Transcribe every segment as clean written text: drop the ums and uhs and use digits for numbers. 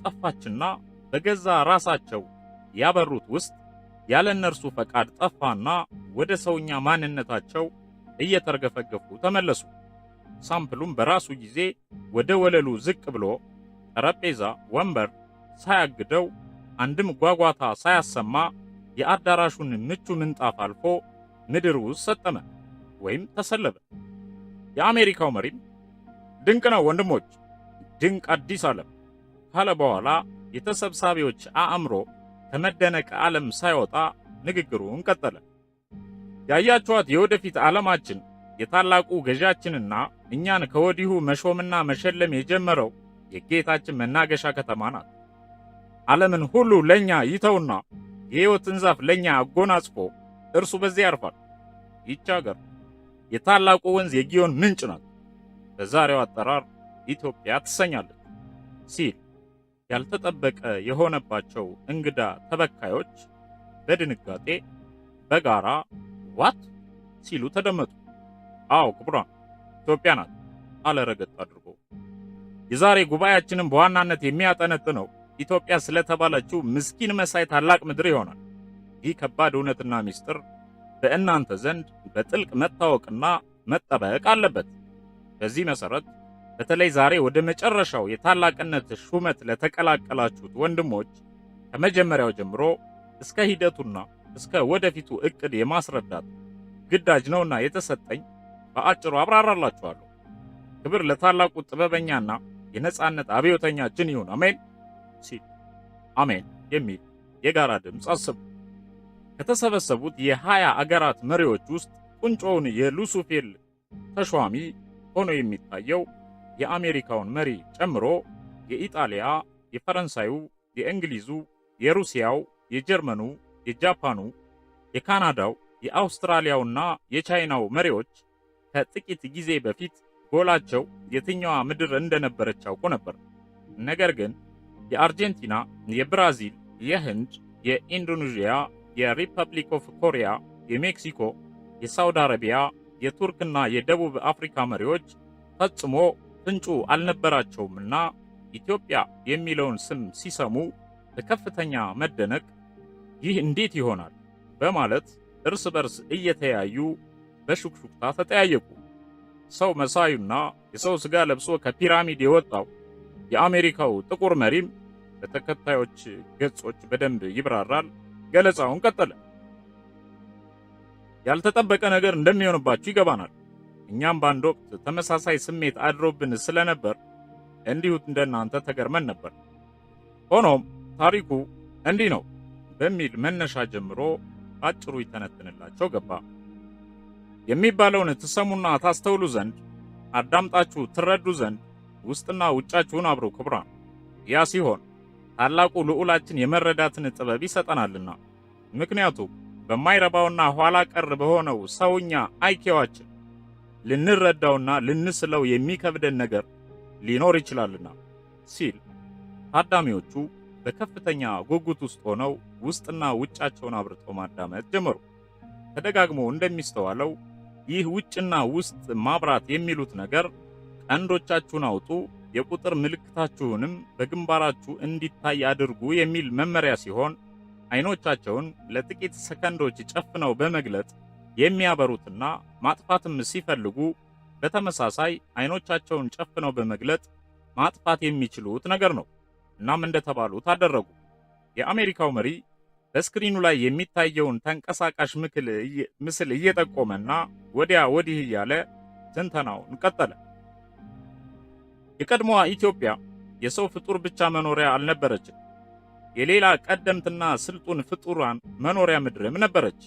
ጠፋችና በገዛ ራሳቸው ያበሩት ውስጥ ያለ እነርሱ ፈቃድ ጠፋና ወደ ሰውኛ ማንነታቸው እየተርገፈገፉ ተመለሱ። Sample ኡም በራሱ ጊዜ ወደ ወለሉ ዝቅ ብሎ ጠረጴዛ፣ ወንበር ሳያግደው፣ አንድም ጓጓታ ሳያሰማ የአዳራሹን ምቹ ምንጣፍ አልፎ ምድር ውስጥ ሰጠመ ወይም ተሰለበ። የአሜሪካው መሪም "ድንቅ ነው ወንድሞች፣ ድንቅ አዲስ ዓለም" ካለ በኋላ የተሰብሳቢዎች አእምሮ ከመደነቅ ዓለም ሳይወጣ ንግግሩን ቀጠለ። "ያያችኋት የወደፊት ዓለማችን የታላቁ ገዣችንና እኛን ከወዲሁ መሾምና መሸለም የጀመረው የጌታችን መናገሻ ከተማ ናት። ዓለምን ሁሉ ለኛ ይተውና የሕይወትን ዛፍ ለኛ አጎናጽፎ እርሱ በዚያ ያርፋል። ይህች አገር የታላቁ ወንዝ የጊዮን ምንጭ ናት፣ በዛሬው አጠራር ኢትዮጵያ ትሰኛለች" ሲል ያልተጠበቀ የሆነባቸው እንግዳ ተበካዮች በድንጋጤ በጋራ "What?" ሲሉ ተደመጡ። "አዎ ክቡራን፣ ኢትዮጵያ ናት" አለ ረገጥ አድርጎ። "የዛሬ ጉባኤያችንም በዋናነት የሚያጠነጥነው ኢትዮጵያ ስለተባለችው ምስኪን መሳይ ታላቅ ምድር ይሆናል። ይህ ከባድ እውነትና ምስጢር በእናንተ ዘንድ በጥልቅ መታወቅና መጠበቅ አለበት። በዚህ መሰረት በተለይ ዛሬ ወደ መጨረሻው የታላቅነት ሹመት ለተቀላቀላችሁት ወንድሞች ከመጀመሪያው ጀምሮ እስከ ሂደቱና እስከ ወደፊቱ እቅድ የማስረዳት ግዳጅ ነውና የተሰጠኝ፣ በአጭሩ አብራራላችኋለሁ። ክብር ለታላቁ ጥበበኛና የነጻነት አብዮተኛችን ይሁን፣ አሜን" ሲል "አሜን" የሚል የጋራ ድምፅ አሰሙ። ከተሰበሰቡት የ20 አገራት መሪዎች ውስጥ ቁንጮውን የሉሱፌል ተሿሚ ሆኖ የሚታየው የአሜሪካውን መሪ ጨምሮ የኢጣሊያ፣ የፈረንሳዩ፣ የእንግሊዙ፣ የሩሲያው፣ የጀርመኑ፣ የጃፓኑ፣ የካናዳው፣ የአውስትራሊያውና የቻይናው መሪዎች ከጥቂት ጊዜ በፊት ጎላቸው የትኛዋ ምድር እንደነበረች ያውቁ ነበር። ነገር ግን የአርጀንቲና፣ የብራዚል፣ የህንድ፣ የኢንዶኔዥያ፣ የ Republic of Korea፣ የሜክሲኮ፣ የሳውዲ አረቢያ፣ የቱርክና የደቡብ አፍሪካ መሪዎች ፈጽሞ ፍንጩ አልነበራቸውምና ኢትዮጵያ የሚለውን ስም ሲሰሙ በከፍተኛ መደነቅ "ይህ እንዴት ይሆናል?" በማለት እርስ በርስ እየተያዩ በሹክሹክታ ተጠያየቁ። ሰው መሳዩና የሰው ሥጋ ለብሶ ከፒራሚድ የወጣው የአሜሪካው ጥቁር መሪም በተከታዮች ገጾች በደንብ ይብራራል። ገለጻውን ቀጠለ። "ያልተጠበቀ ነገር እንደሚሆንባችሁ ይገባናል። እኛም በአንድ ወቅት ተመሳሳይ ስሜት አድሮብን ስለነበር እንዲሁ እንደናንተ ተገርመን ነበር። ሆኖም ታሪኩ እንዲህ ነው" በሚል መነሻ ጀምሮ አጭሩ ይተነትንላቸው ገባ። "የሚባለውን ትሰሙና ታስተውሉ ዘንድ፣ አዳምጣችሁ ትረዱ ዘንድ ውስጥና ውጫችሁን አብሩ ክቡራን። ያ ሲሆን ታላቁ ልዑላችን የመረዳትን ጥበብ ይሰጠናልና። ምክንያቱም በማይረባውና ኋላ ቀር በሆነው ሰውኛ IQ ዋችን ልንረዳውና ልንስለው የሚከብደን ነገር ሊኖር ይችላልና" ሲል ታዳሚዎቹ በከፍተኛ ጉጉት ውስጥ ሆነው ውስጥና ውጫቸውን አብርተው ማዳመጥ ጀመሩ። ተደጋግሞ እንደሚስተዋለው ይህ ውጭና ውስጥ ማብራት የሚሉት ነገር ቀንዶቻችሁን አውጡ፣ የቁጥር ምልክታችሁንም በግንባራችሁ እንዲታይ አድርጉ የሚል መመሪያ ሲሆን፣ አይኖቻቸውን ለጥቂት ሰከንዶች ጨፍነው በመግለጥ የሚያበሩትና ማጥፋትም ሲፈልጉ በተመሳሳይ አይኖቻቸውን ጨፍነው በመግለጥ ማጥፋት የሚችሉት ነገር ነው። እናም እንደተባሉት አደረጉ። የአሜሪካው መሪ በ screen ኑ ላይ የሚታየውን ተንቀሳቃሽ ምስል እየጠቆመና ወዲያ ወዲህ እያለ ትንተናውን ቀጠለ። "የቀድሞዋ ኢትዮጵያ የሰው ፍጡር ብቻ መኖሪያ አልነበረችም። የሌላ ቀደምትና ስልጡን ፍጡራን መኖሪያ ምድርም ነበረች።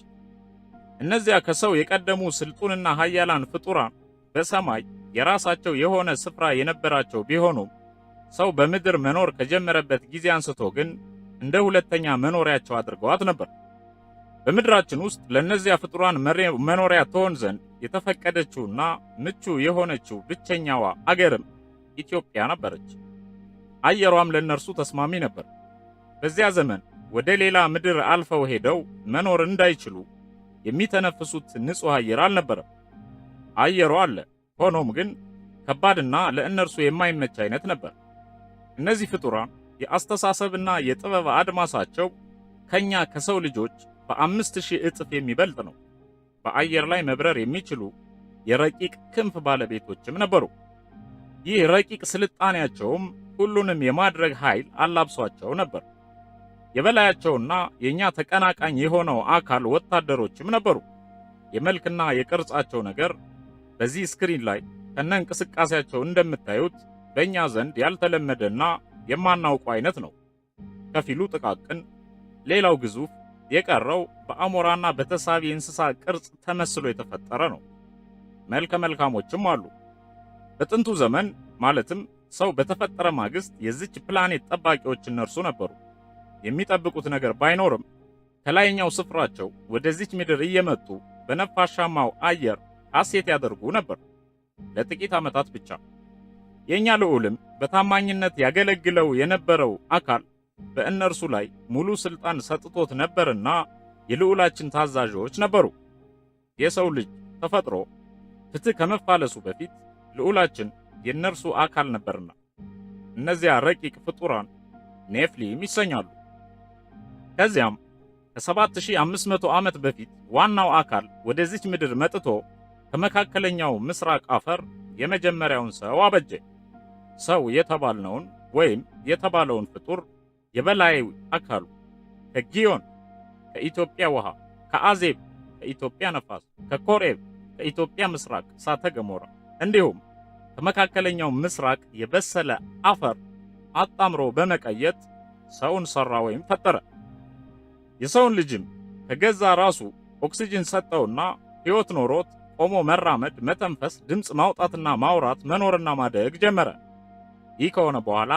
እነዚያ ከሰው የቀደሙ ስልጡንና ኃያላን ፍጡራን በሰማይ የራሳቸው የሆነ ስፍራ የነበራቸው ቢሆኑም ሰው በምድር መኖር ከጀመረበት ጊዜ አንስቶ ግን እንደ ሁለተኛ መኖሪያቸው አድርገዋት ነበር። በምድራችን ውስጥ ለእነዚያ ፍጡራን መኖሪያ ትሆን ዘንድ የተፈቀደችውና ምቹ የሆነችው ብቸኛዋ አገርም ኢትዮጵያ ነበረች። አየሯም ለእነርሱ ተስማሚ ነበር። በዚያ ዘመን ወደ ሌላ ምድር አልፈው ሄደው መኖር እንዳይችሉ የሚተነፍሱት ንጹሕ አየር አልነበረም። አየሩ አለ፣ ሆኖም ግን ከባድና ለእነርሱ የማይመች አይነት ነበር። እነዚህ ፍጡራን የአስተሳሰብና የጥበብ አድማሳቸው ከኛ ከሰው ልጆች በ5,000 እጥፍ የሚበልጥ ነው። በአየር ላይ መብረር የሚችሉ የረቂቅ ክንፍ ባለቤቶችም ነበሩ። ይህ ረቂቅ ስልጣኔያቸውም ሁሉንም የማድረግ ኃይል አላብሷቸው ነበር። የበላያቸውና የኛ ተቀናቃኝ የሆነው አካል ወታደሮችም ነበሩ። የመልክና የቅርጻቸው ነገር በዚህ screen ላይ ከነ እንቅስቃሴያቸው እንደምታዩት በእኛ ዘንድ ያልተለመደና የማናውቀው አይነት ነው። ከፊሉ ጥቃቅን፣ ሌላው ግዙፍ፣ የቀረው በአሞራና በተሳቢ እንስሳ ቅርጽ ተመስሎ የተፈጠረ ነው። መልከ መልካሞችም አሉ። በጥንቱ ዘመን ማለትም ሰው በተፈጠረ ማግስት የዚች ፕላኔት ጠባቂዎች እነርሱ ነበሩ። የሚጠብቁት ነገር ባይኖርም ከላይኛው ስፍራቸው ወደዚች ምድር እየመጡ በነፋሻማው አየር ሐሴት ያደርጉ ነበር ለጥቂት ዓመታት ብቻ። የኛ ልዑልም በታማኝነት ያገለግለው የነበረው አካል በእነርሱ ላይ ሙሉ ስልጣን ሰጥቶት ነበርና የልዑላችን ታዛዦች ነበሩ። የሰው ልጅ ተፈጥሮ ፍትህ ከመፋለሱ በፊት ልዑላችን የእነርሱ አካል ነበርና እነዚያ ረቂቅ ፍጡራን ኔፍሊም ይሰኛሉ። ከዚያም ከ7,500 ዓመት በፊት ዋናው አካል ወደዚች ምድር መጥቶ ከመካከለኛው ምስራቅ አፈር የመጀመሪያውን ሰው አበጀ። ሰው የተባልነውን ወይም የተባለውን ፍጡር የበላይ አካሉ ከጊዮን ከኢትዮጵያ ውሃ፣ ከአዜብ ከኢትዮጵያ ነፋስ፣ ከኮሬብ ከኢትዮጵያ ምስራቅ እሳተ ገሞራ እንዲሁም ከመካከለኛው ምስራቅ የበሰለ አፈር አጣምሮ በመቀየጥ ሰውን ሰራ ወይም ፈጠረ። የሰውን ልጅም ከገዛ ራሱ ኦክሲጅን ሰጠውና ሕይወት ኖሮት ቆሞ መራመድ፣ መተንፈስ፣ ድምፅ ማውጣትና ማውራት፣ መኖርና ማደግ ጀመረ። ይህ ከሆነ በኋላ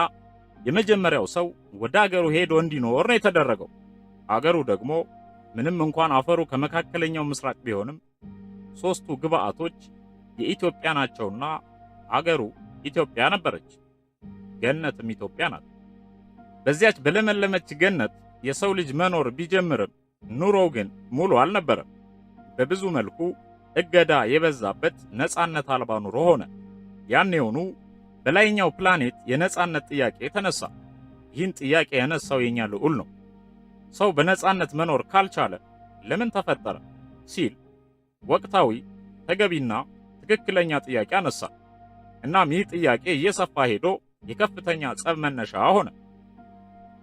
የመጀመሪያው ሰው ወደ አገሩ ሄዶ እንዲኖር ነው የተደረገው። አገሩ ደግሞ ምንም እንኳን አፈሩ ከመካከለኛው ምስራቅ ቢሆንም ሦስቱ ግብአቶች የኢትዮጵያ ናቸውና አገሩ ኢትዮጵያ ነበረች። ገነትም ኢትዮጵያ ናት። በዚያች በለመለመች ገነት የሰው ልጅ መኖር ቢጀምርም ኑሮው ግን ሙሉ አልነበረም። በብዙ መልኩ እገዳ የበዛበት ነፃነት አልባ ኑሮ ሆነ። ያኔውኑ በላይኛው ፕላኔት የነፃነት ጥያቄ ተነሳ። ይህን ጥያቄ ያነሳው የኛ ልዑል ነው። ሰው በነፃነት መኖር ካልቻለ ለምን ተፈጠረ ሲል ወቅታዊ ተገቢና ትክክለኛ ጥያቄ አነሳ። እናም ይህ ጥያቄ እየሰፋ ሄዶ የከፍተኛ ጸብ መነሻ ሆነ።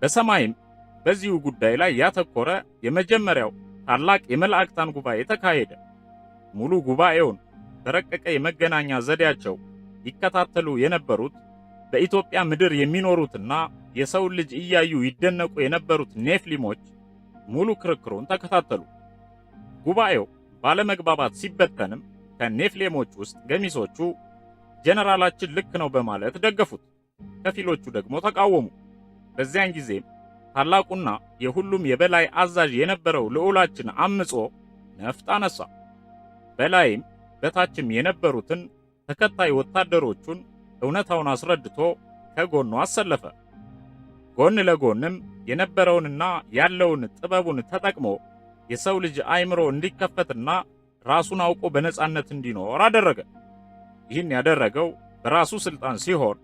በሰማይም በዚሁ ጉዳይ ላይ ያተኮረ የመጀመሪያው ታላቅ የመላእክታን ጉባኤ ተካሄደ። ሙሉ ጉባኤውን በረቀቀ የመገናኛ ዘዴያቸው ይከታተሉ የነበሩት በኢትዮጵያ ምድር የሚኖሩትና የሰውን ልጅ እያዩ ይደነቁ የነበሩት ኔፍሊሞች ሙሉ ክርክሩን ተከታተሉ። ጉባኤው ባለመግባባት ሲበተንም ከኔፍሌሞች ውስጥ ገሚሶቹ ጀነራላችን ልክ ነው በማለት ደገፉት፣ ከፊሎቹ ደግሞ ተቃወሙ። በዚያን ጊዜም ታላቁና የሁሉም የበላይ አዛዥ የነበረው ልዑላችን አምጾ ነፍጥ አነሳ። በላይም በታችም የነበሩትን ተከታይ ወታደሮቹን እውነታውን አስረድቶ ከጎኑ አሰለፈ። ጎን ለጎንም የነበረውንና ያለውን ጥበቡን ተጠቅሞ የሰው ልጅ አእምሮ እንዲከፈትና ራሱን አውቆ በነጻነት እንዲኖር አደረገ። ይህን ያደረገው በራሱ ስልጣን ሲሆን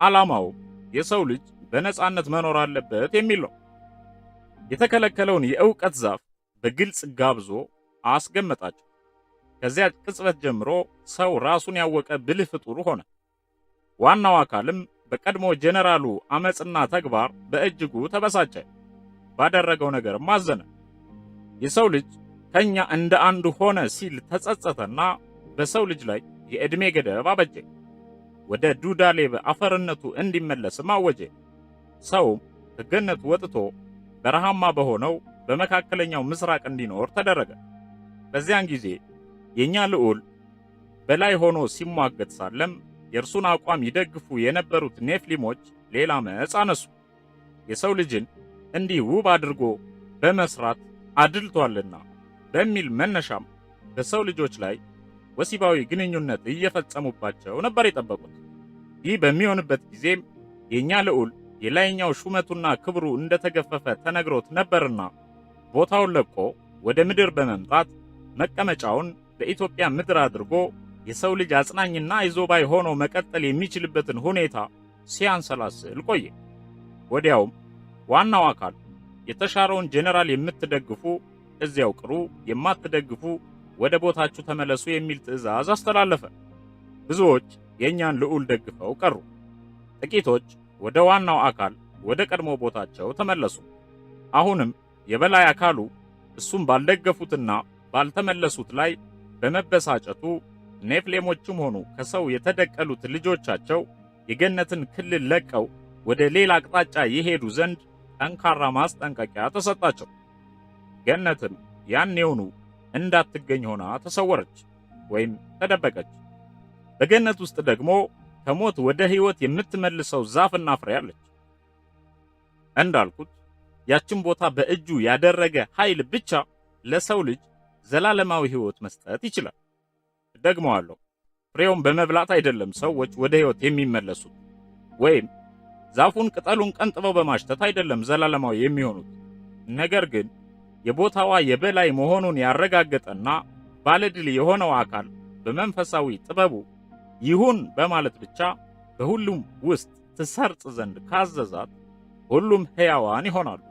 ዓላማው የሰው ልጅ በነጻነት መኖር አለበት የሚል ነው። የተከለከለውን የእውቀት ዛፍ በግልጽ ጋብዞ አስገመጣቸው። ከዚያ ቅጽበት ጀምሮ ሰው ራሱን ያወቀ ብልህ ፍጡር ሆነ። ዋናው አካልም በቀድሞ ጀነራሉ አመጽና ተግባር በእጅጉ ተበሳጨ። ባደረገው ነገርም አዘነ። የሰው ልጅ ከኛ እንደ አንዱ ሆነ ሲል ተጸጸተና በሰው ልጅ ላይ የዕድሜ ገደብ አበጀ። ወደ ዱዳሌብ አፈርነቱ እንዲመለስም አወጀ። ሰውም ከገነት ወጥቶ በረሃማ በሆነው በመካከለኛው ምስራቅ እንዲኖር ተደረገ። በዚያን ጊዜ የኛ ልዑል በላይ ሆኖ ሲሟገት ሳለም የእርሱን አቋም ይደግፉ የነበሩት ኔፍሊሞች ሌላ አመፅ አነሱ። የሰው ልጅን እንዲህ ውብ አድርጎ በመስራት አድልቷልና በሚል መነሻም በሰው ልጆች ላይ ወሲባዊ ግንኙነት እየፈጸሙባቸው ነበር የጠበቁት። ይህ በሚሆንበት ጊዜም የኛ ልዑል የላይኛው ሹመቱና ክብሩ እንደተገፈፈ ተነግሮት ነበርና ቦታውን ለቆ ወደ ምድር በመምጣት መቀመጫውን በኢትዮጵያ ምድር አድርጎ የሰው ልጅ አጽናኝና አይዞባይ ሆኖ መቀጠል የሚችልበትን ሁኔታ ሲያንሰላስል ቆየ። ወዲያውም ዋናው አካል የተሻረውን ጄኔራል የምትደግፉ እዚያው ቅሩ፣ የማትደግፉ ወደ ቦታችሁ ተመለሱ የሚል ትዕዛዝ አስተላለፈ። ብዙዎች የእኛን ልዑል ደግፈው ቀሩ። ጥቂቶች ወደ ዋናው አካል ወደ ቀድሞ ቦታቸው ተመለሱ። አሁንም የበላይ አካሉ እሱም ባልደገፉትና ባልተመለሱት ላይ በመበሳጨቱ ኔፍሌሞችም ሆኑ ከሰው የተደቀሉት ልጆቻቸው የገነትን ክልል ለቀው ወደ ሌላ አቅጣጫ ይሄዱ ዘንድ ጠንካራ ማስጠንቀቂያ ተሰጣቸው። ገነትም ያኔውኑ እንዳትገኝ ሆና ተሰወረች ወይም ተደበቀች። በገነት ውስጥ ደግሞ ከሞት ወደ ሕይወት የምትመልሰው ዛፍና ፍሬ አለች። እንዳልኩት ያችን ቦታ በእጁ ያደረገ ኃይል ብቻ ለሰው ልጅ ዘላለማዊ ሕይወት መስጠት ይችላል። ደግመዋለሁ፣ ፍሬውን በመብላት አይደለም ሰዎች ወደ ሕይወት የሚመለሱት፣ ወይም ዛፉን ቅጠሉን ቀንጥበው በማሽተት አይደለም ዘላለማዊ የሚሆኑት። ነገር ግን የቦታዋ የበላይ መሆኑን ያረጋገጠና ባለድል የሆነው አካል በመንፈሳዊ ጥበቡ ይሁን በማለት ብቻ በሁሉም ውስጥ ትሰርጽ ዘንድ ካዘዛት ሁሉም ሕያዋን ይሆናሉ።